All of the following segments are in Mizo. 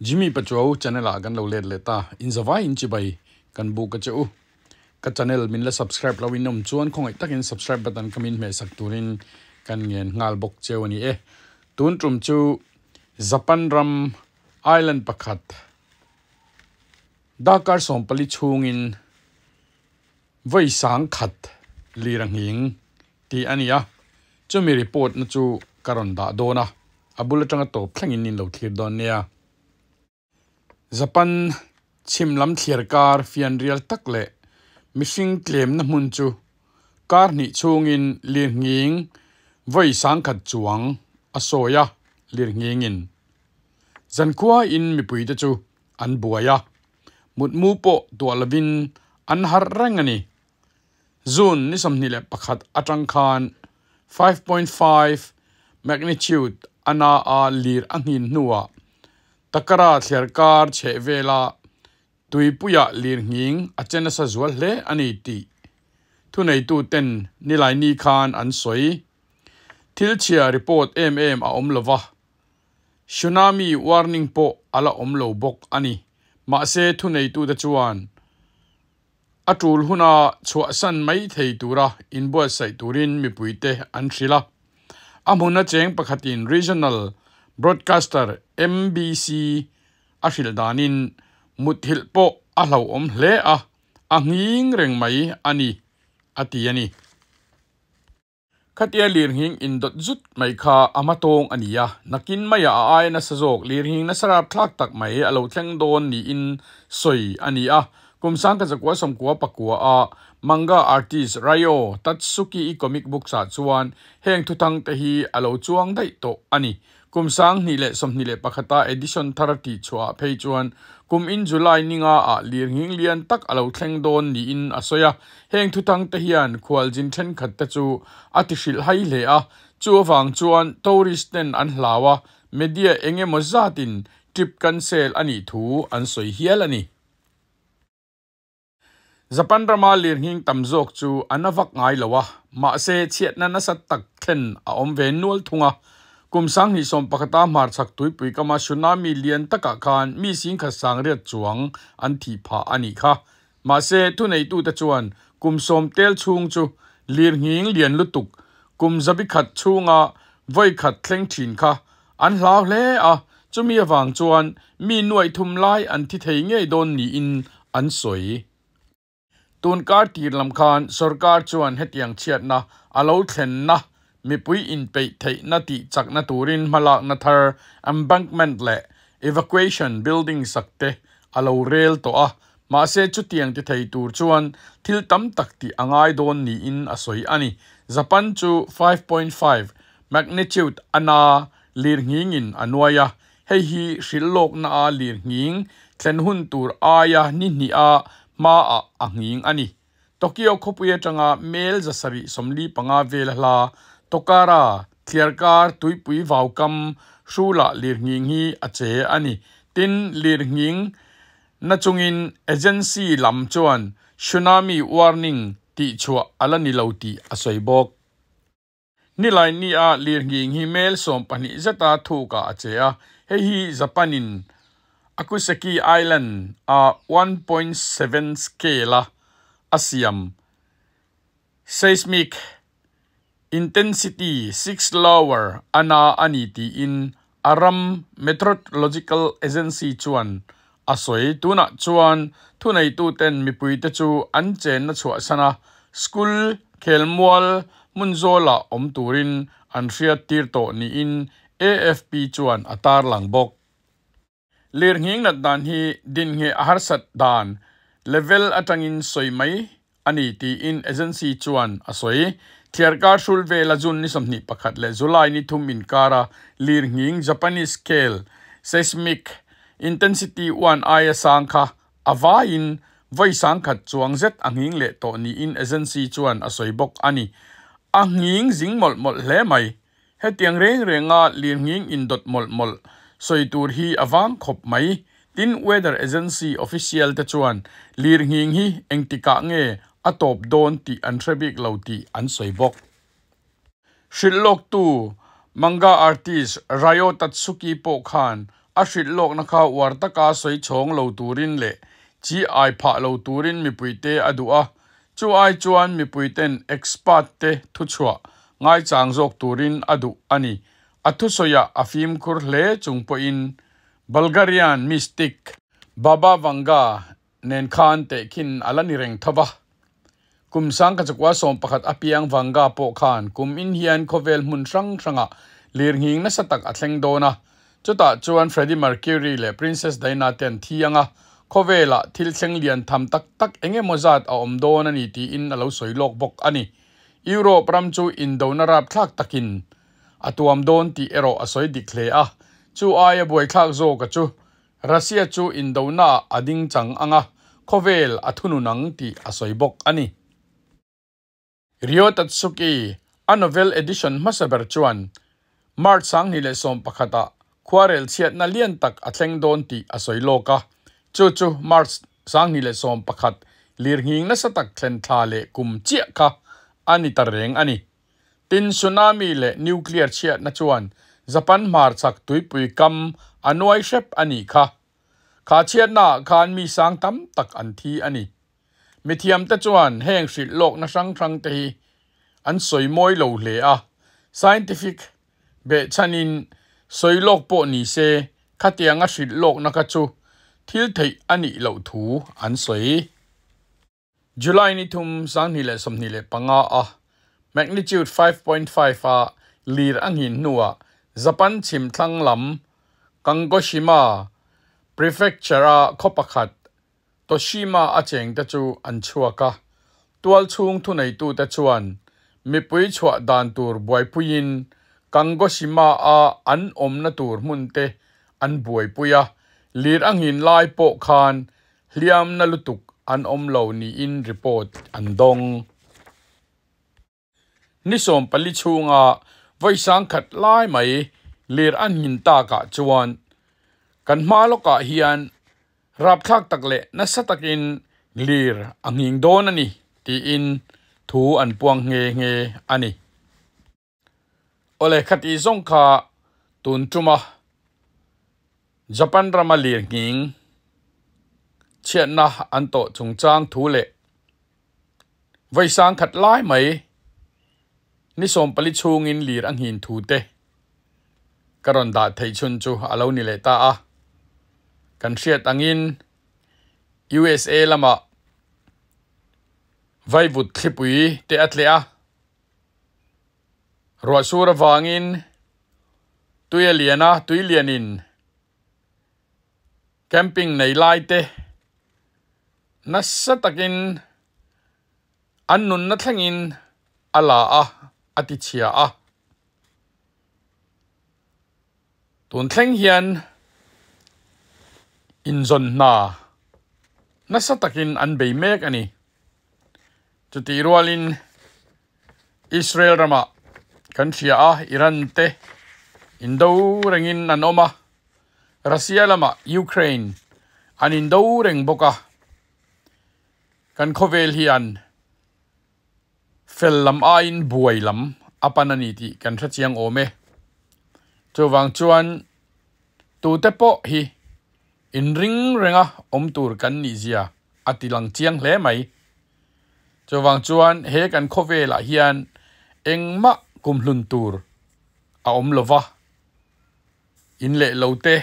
Jimmy Pachuau channel ah kan lo let leh ta. In zavai in chibai kan buk a che u. Ka channel min la subscribe lo in awm chuan khawngaih takin subscribe button kha min hmeh sak turin kan ngen nghal bawk cheu a ni e. Tun tum chu Japan ram island pakhat darkar 14 chhungin vawi 10,000 lir a nghing tih a ni a. Chumi report na chu ka rawn dah dawn a, a bul atanga tawp thlengin in lo thlir dawn nia. Japan chhim lam thliar kar fianrial tak leh mihring tlemna hmun chu kar hnih chhungin lirnghing vawi 10,000 chuang a sawi a, lirnghingin zankhua in mipuite chu an buai a, mutmu pawh tuah lovin an harh reng a ni. June ni 21 atang khan 5.5 magnitude ana a lir a nghin hnuah Takara thliar kar chheh vela tuipuia lir nghing a che nasa zual hle a ni tih thuneitu ten Nilaini khan an sawi. Thil chhia report em em a awm lova, tsunami warning pawh a la awm lo bawk a ni. Mahse thuneitute chuan a tul huna chhuahsan mai thei tura inbuatsaih turin mipuite an hrilh a. A hmuna cheng pakhatin regional broadcaster MBC a hrilh danin muthilh pawh a hlauhawm hle a, a nghing reng mai a ni, a ti a ni. Khatia lirnghing indawt zut mai kha a hmatawng a ni a, nakin maiah a aia nasa zawk lirnghing nasa rapthlak tak mai a lo thleng dawn niin sawi a ni a. Kum 1999 a manga artist Ryo Tatsuki i comic books ah chuan heng thuthang te hi a lo chuang daih tawh a ni. Kum 2021 a edition thar tih chhuah ah phei chuan kum in July ninga ah lirnghing lian tak a lo thleng dawn niin a sawi a. Heng thuthang te hian khualjin thenkhat te chu a ti hrilh hai hle a, chu avang chuan tourist ten an hlau a, media eng emaw zatin trip cancel a nih thu an sawi hial a ni. Japan rama lirnghing tam zawk chu an a vak ngai lo a, mahse chhiatna nasa tak thlen a awm ve nual thung a. Kum 2011 a hmarchhak tuipui kama tsunami lian takah khan mi 10,100 chuang an thih phah a nih kha. Mahse thuneitute chuan kum 10 tel chhung chu lirnghing lian lutuk kum 100 chhunga vawi khat thleng thin kha an hlau hle a, chumi avang chuan mi 3,000 lai an thi thei ngei dawn niin an sawi. Tun kar tir lam khan sarkar chuan hetiang chhiatna a lo thlenna mipui inpeih theihna tih chakna turin hmalakna thar embankment leh evacuation building sakte a lo rel tawh a, mahse chutiang ti thei tur chuan thil tam tak tih a ngai dawn niin a sawi a ni. Japan chu 5.5 magnitude ana lirnghingin a nuai a, hei hi hrilhlawkna a lirnghing thlen hun tur aia ni hnih a hma ah a nghing a ni. Tokyo khawpui atanga mel 745 vel hla Tokara thliarkar tuipui vaukam hrula lirnghing hi a che a ni. Tin lirnghing na chungin agency lam chuan tsunami warning tih chhuah a la ni lo tih a sawi bawk. Nilaini a lirnghing hi mel 12 zeta thuka a che a, hei hi Japanin Akuseki Island a 1.7 scale a a siam seismic intensity 6 lower ana ani tiin a ram Meteorological Agency chuan a sawi. Tunah chuan thuneituten mipuite chu an chenna chhuah sana school khelmual hmunzawla awm turin an hriat tir tawh niin AFP chuan a tarlang bawk. Lirnghing nat dan hi dinnghe a harsat dan level atangin sawi mai ani tiin agency chuan a sawi. Thliarkar hrul vela June ni 21 leh July ni 3 inkara lirnghing Japanese scale seismic intensity 1 aia sang kha a vaiin vawi 10,000 chuang zet a nghing leh tawh niin agency chuan a sawi bawk a ni. A nghing zing mawlh mawlh hle mai. Hetiang reng renga lirnghing indawt mawlh mawlh sawi tur hi a vang khawp mai. Tin weather agency official te chuan lirnghing hi engtikah nge a tawp dawn tih an hre bik lo tih an sawi bawk. Hrilhlawktu manga artist Ryo Tatsuki pawh khan A hrilh lawkna kha uar taka sawi chhawng lo turin leh chi ai phah lo turin mipuite a duh a, chu ai chuan mipuiten expert te thuchhuah ngaichang zawk turin a duh a ni. A thusawiah a fimkhur hle chung pawhin Bulgarian mystic Baba Vanga nen khan tehkhin a la ni reng tho va. Kum sangkachakua 11 a piang Vanga pawh khan kum in hian khawvel hmun hrang hrangah lirnghing nasa tak a thleng dawn a. Chutah chuan Freddie Mercury leh Princess Diana te an thi ang a, khawvelah thil thleng lian tham tak tak eng emaw zat a awm dawn a ni tiin a lo sawi lawk bawk a ni. Europe ram chu indona rapthlak takin a tuam dawn tih erawh a sawi dik hle a, chu aia buaithlak zawka chu Russia chu indonaah a ding chang ang a, khawvel a thunun ang tih a sawi bawk a ni. Ryo Tatsuki, a novel edition hmasa ber chuan March 2011 ah khuarel chhiatna lian tak a thleng dawn tih a sawi lawk a, chu chu March 2011 lirnghing nasa tak thlen thla leh kum chiah kha a ni ta reng a ni. Tin, tsunami leh nuclear chhiatna chuan Japan hmarchhak tuipui kam a nuai hrep a nih kha. Kha chhiatnaah khan mi sang tam tak an thi a ni. Mithiamte chuan heng hrilh lawkna hrang hrangte hi an sawi mawi lo hle a, scientific behchhanin sawi lawk pawh ni se khatianga hrilh lawkna kha chu thil theih a nih loh thu an sawi. July ni thum 2025 a magnitude 5.5 a lir a nghin hnuah Japan chhim thlang lam Kagoshima Prefecture a khaw pakhat Toshima a chengte chu an chhuak a, tual chhung thuneitute chuan mipui chhuah dan tur buaipuiin Kagoshima a an awmna tur hmunte an buaipui a, lir a nghin lai pawh khan Hliamna lutuk an awm lo niin report an dawng. Ni 14 chhunga vawi sangkhat lai mai lir an nghin takah chuan kan hma lawkah hian rapthlak tak leh nasa takin lir a nghing dawn a ni tiin thu an puang nghe nghe a ni. Awle khati zawng kha tun tuma Japan rama lirnghing chhiatna an tawh chungchang thu leh vawi sangkhat lai mai ni 14 chhungin lir a nghin thu te ka rawn dah theih chhun chu a lo ni leh ta a. Kan hriat angin USA lamah vaivut thlipui te a tleh a. Ruahsur avangin tui a lian a, tui lianin camping nei lai te nasa takin an nunna thlengin a la a, a ti chhia a. Tun thleng hian inzawn hna nasa takin an bei mek a ni. Chutih rualin Israel ramah kan hria a, Iran te indo rengin an awm a, Russia lamah Ukraine an indo reng bawk a, kan khawvel hian fel lam aiin buai lam a pan a ni tih kan hre chiang awm e. Chuvang chuan tute pawh hi inring renga awm tur kan nih zia a ti lang chiang hle mai. Chuvang chuan he kan khawvelah hian engmah kumhlun tur a awm lova, in leh lo te,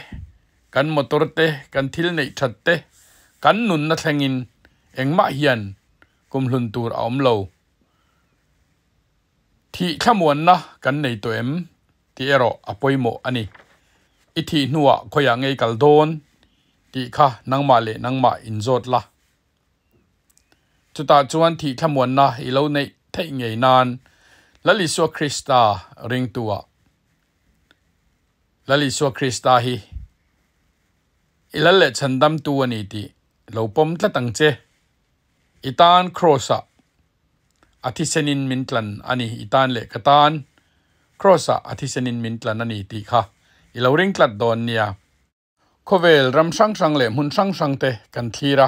kan motor te, kan thil neih that te, kan nunna thlengin engmah hian kumhlun tur a awm lo. Thih thlamuanna kan nei tawh em tih erawh a pawimawh a ni. I thih hnuah khawiah ngei kal dawn tih kha nangmah leh nangmah inzawt la. Chutah chuan thih thlamuanna i lo neih theih ngei nan Lal Isua Krista ringtuah Lal Isua Krista hi i lal leh chhandamtu a ni tih lo pawm tlat ang che. I tan Kraws-ah a thisenin min tlan a ni, i tan leh ka tan Kraws-ah a thisenin min tlan a ni tih kha i lo ring tlat dawn nia. Khawvel ram hrang hrang leh hmun hrang hrang te kan thlir a,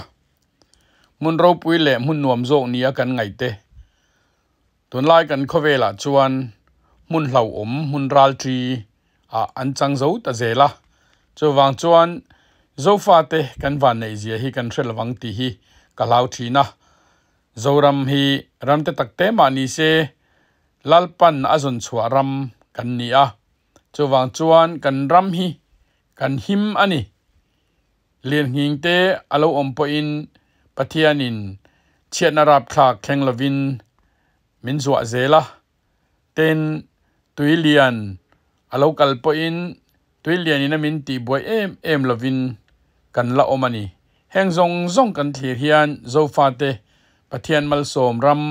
hmun ropui leh hmun nuam zawk nia kan ngaih te. Tunlai kan khawvelah chuan hmun hlauhawm, hmun ralṭi ah an chang zo ta zel a. Chuvang chuan Zofate kan vanneih zia hi kan hre lovang tih hi ka hlau thin a. Zoram hi ram te tak te mah ni se Lalpan a zawn chhuah ram kan ni a. Chuvang chuan kan ram hi kan him a ni. Lirnghing te a lo awm pawhin Pathianin chhiatna rapthlak thleng lovin min zuah zel a. Tin, tui lian a lo kal pawhin tui lianin a min tihbuai em em lovin kan la awm a ni. Heng zawng zawng kan thlir hian Zofate Pathian malsawm ram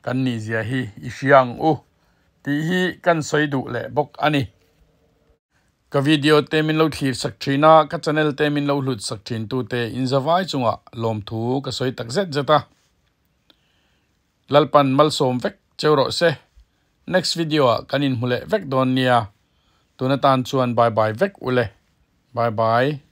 kan nihzia hi i hria ang u tih hi kan sawi duh leh bawk a ni. Ka video te min lo thlir sak thin a, ka channel te min lo hlut sak thin tute inzavai chungah lawmthu ka sawi tak zet zet a. Lalpan malsawm vek cheu rawh se. Next video ah kan inhmu leh vek dawn nia. Tun atan chuan bye bye vek ule. Bye bye.